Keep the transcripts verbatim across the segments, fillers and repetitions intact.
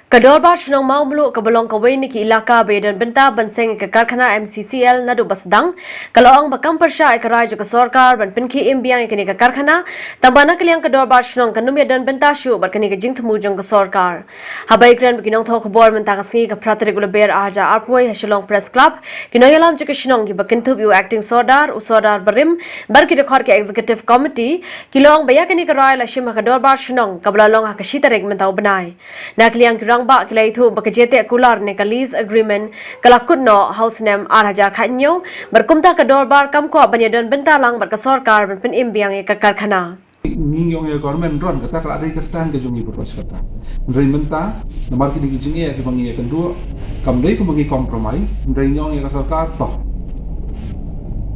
Ka Dorbar Shnong Mawmluh, kaba long kawei na ki ilaka ba ïadon bynta ban seng ïa ka karkhana M C C L naduh ba sdang, ka la ong ba kam pyrshah ïa ka rai jong ka sorkar ban pynkhie im biang ïa kane ka karkhana, tangba na ka liang ka Dorbar Shnong kan ym ïadon bynta shuh bad kane ka jingthmu jong ka sorkar. Haba ïakren bad ki nongthoh khubor mynta ka sngi, ka phra tarik u Lber ar hajar arphew wei, ha Shillong Press Club, ki nongïalam jong ka shnong kiba kynthup ïa u Acting Sordar, u Sordar barim, bad ki dkhot ka Executive Committee, ki la ong ba ïa kane ka rai la shim ha ka Dorbar Shnong kaba la long ha ka shi tarik mynta u bnai. Na ka liang ki rangbah, ki la ïathuh ba ka jingteh kular ne ka lease agreement ka la kut noh ha u snem ar hajar khathynñiew, bad kumta ka Dorbar kam kwah ban ïadon bynta lang bad ka sorkar ban pynim biang ïa ka karkhana. Ngi ong ïa government run, kata ka la dei ka stand ka jong ngi, pyrshah kata. Hynrei mynta, namar kine ki jingeh kiba ngi ïakynduh, kam dei kumba ngi compromise, hynrei ngi ong ïa ka sorkar, to,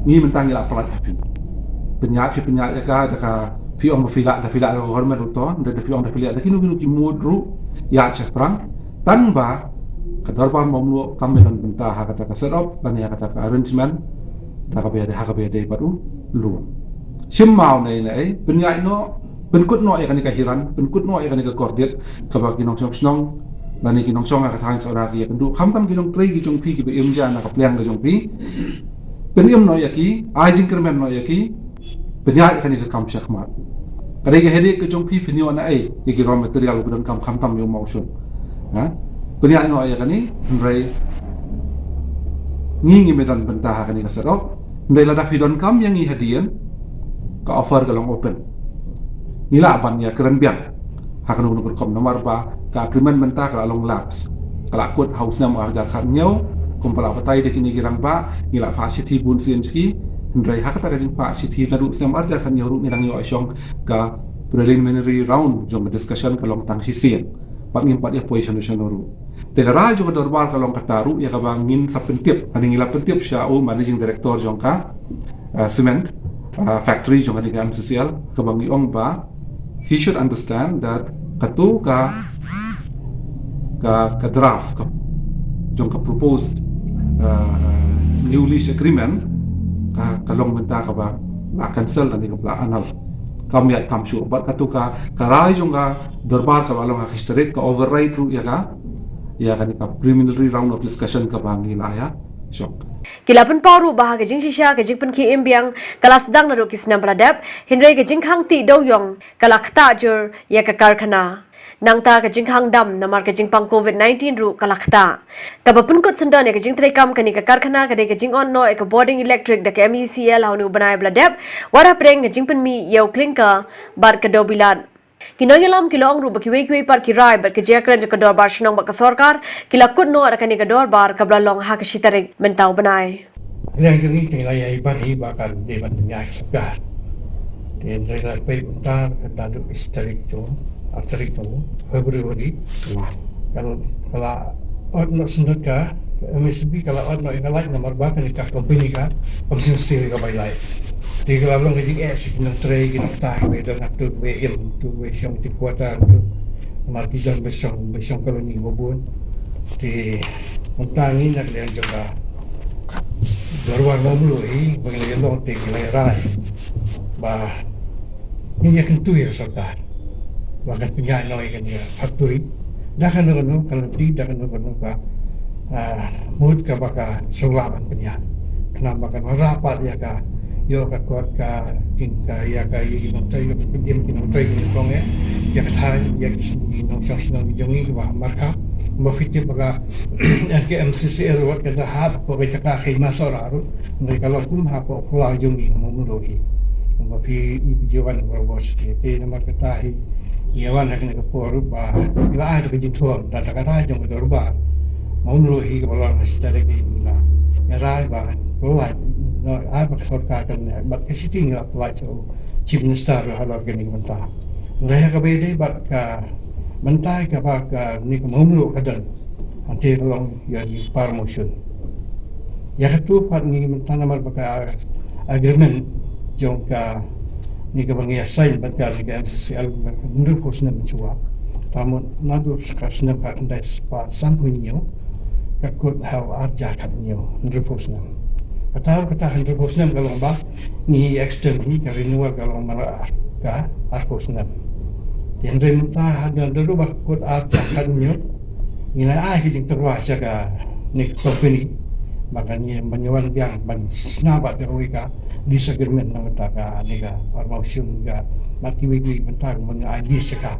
ngi mynta ngi la pynlait ha phi. Pynïaid phi, pynïaid ïa ka, da ka phi ong ba phi lah, da phi lah da ka government ruh to, hynrei da phi ong da phi lah da kino kino ki mut ruh, ïa shaphrang. Tangba ka Dorbar Mawmluh kam ïadon bynta ha kata ka set up lane ha kata ka arrangement, da kaba ïadei, ha kaba ïadei bad u loan. Shim maw ne ne ei, pynïaid noh, pynkut noh ïa kane ka hiran, pynkut noh ïa kane ka kordit, kaba ki nongshong shnong lane ki nongshong ha ka thaiñ Sohra ki ïakynduh, khamtam ki nongtrei ki jong phi kiba im ja na ka pliang ka jong phi. Pynim noh ïa ki, ai jingkyrmen noh ïa ki, pynïaid ïa kane ka kam shakhmat. Ka dei ka headache ka jong phi, pynïoh na ei ïa ki raw material ba donkam, khamtam ïa u mawshun. Ha? Pynïaid noh ïa kane, hynrei ngi ngim ïadon bynta ha kane ka set up, hynrei lada phi donkam ïa ngi hadien, ka offer ka long open. Ngi lah ban ïakren biang ha kano kano ka rukom, namar ba ka agreement mynta ka la long lapse. Ka la kut ha u snem ar hajar khathynñiew, kumba la batai da kine ki rangbah, ngi la phah shithi bun sien sha ki, hynrei ha kata ka jingphah shithi naduh u snem ar hajar khathynñiew ruh ngi dang ïoh shong ka preliminary round jong ka discussion, ka long tang shisien. Bad ngim pat ïa poi shano shano ruh. Te ka rai jong ka Dorbar ka long kata ruh ïa kaba ngin sa pyntip, lane ngi la pyntip sha u Managing Director jong ka, ah, cement, ah, factory jong kane ka M C C L, kaba ngi ong ba he should understand that kato ka, ka, ka draft ka, jong ka proposed, ah, new lease agreement, ka, ka long mynta kaba la cancel lane kaba la annul. Kam ïaid kam shuh, bad kato ka, ka rai jong ka Dorbar kaba long ha ka shi tarik, ka override ruh ïa ka, ïa kane ka preliminary round of discussion kaba ngi la ïa shong. Ki la pynpaw ruh ba ha ka jingshisha ka jingpynkhie im biang ka la sdang naduh ki snem ba la dep, hynrei ka jingkhang tih dewiong ka la ktah jur ïa ka karkhana. Nangta ka jingkhang dam namar ka jingpang covid nineteen ruh ka la ktah. Kaba pynkut syndon ïa ka jingtreikam kane ka karkhana ka dei ka jingod noh ïa ka bording electric da ka M E C L ha une u bnai ba la dep, wat hapdeng ka jingpynmih ïa u clinker bad ka dewbilat. Ki nongïalam ki la ong ruh ba kiwei kiwei pat ki rai bad ka jingïakren jong ka Dorbar Shnong bad ka sorkar ki la kut noh da kane ka Dorbar kaba la long ha ka shi tarik mynta u bnai. Ngi jong ngi te ngi la ïai ban hi ba kan dei ban pynïaid sorkar. Te hynrei la peit mynta ka dei naduh shi tarik jong, ar tarik jong February. Ka la, ka la ot noh syndon ka, M S B ka la ot noh ïa ka light namar ba kane ka company ka, company sdang ka bai light. Te ka la long ka jingeh sha ki nongtrei, ki nongktah, kiba don hato kiba im, hato kiba shong three quarter, hato namar ki don ba shong, ba shong colony ba bun. Te mynta ngi na ka liang jong ka Dorbar Mawmluh hi, ba ngi la ïalong te ngi la ïarai ba ngin ïakyntu ïa ka sorkar ba kan pynïaid noh ïa kane ka factory da kano kano ka lynti, da kano kano ka, ah, mut kaba ka sngewlah ban pynïaid. Khnang ba kan wanrah pat ïa ka, ïoh ka kot ka jing ka, ïa ka, ïa ki nongtrei, ïa ki nongtrei, ki nongtrei, ki nongtrei, ïa ka thaiñ, ïa ki nongshong shnong ki jong ngi kiba markhap. Ba phi tip ba ka N K M C C L wat ka da hap ko ka jaka ka hima Sohra ruh. Hynrei ka long kum ha ka phyllaw jong ngi, Mawmluh hi. Kumba phi i phi ju wan barabor shi te, namar kata hi ngi wan ha kane ka por ba ngi la ai da ka jingthoh da ka rai jong ka Dorbar Mawmluh hi kaba long ha shi tarik hi, ngi la rai ba ngan pynlait, ngan ai ba ka sorkar kan, bad ka city ngi la pynlait sha u Chief Minister ruh halor kane ka bynta. Hynrei ha kaba ïadei bad ka bynta kaba kane ka Mawmluh ka don, hangtei ka long ïa ki par mawshun. Ïa katu pat ngi mynta namar ba ka agreement jong kane kaba ngi ïa sign bad kane ka M C C L ka hynriewphew snem shuwa. Te mut naduh ka snem ka khyndai spah sanphew hynñiew ka kut ha u ar hajar khathynñiew, hynriewphew snem. Kata, kata hynriewphew snem ka long ba ngi extend hi, ka renewal ka long man la ka arphew snem. Te hynrei mynta ha, naduh ba kut ar hajar khathynñiew ngi la ai ki jingtyrwa sha kane ka company ba kan ïa ban ïa wan biang ban sign ba tyrwa ka lease agreement na ka kane ka Armawshun ka mat kiwei kiwei bynta ban ai lease sha ka.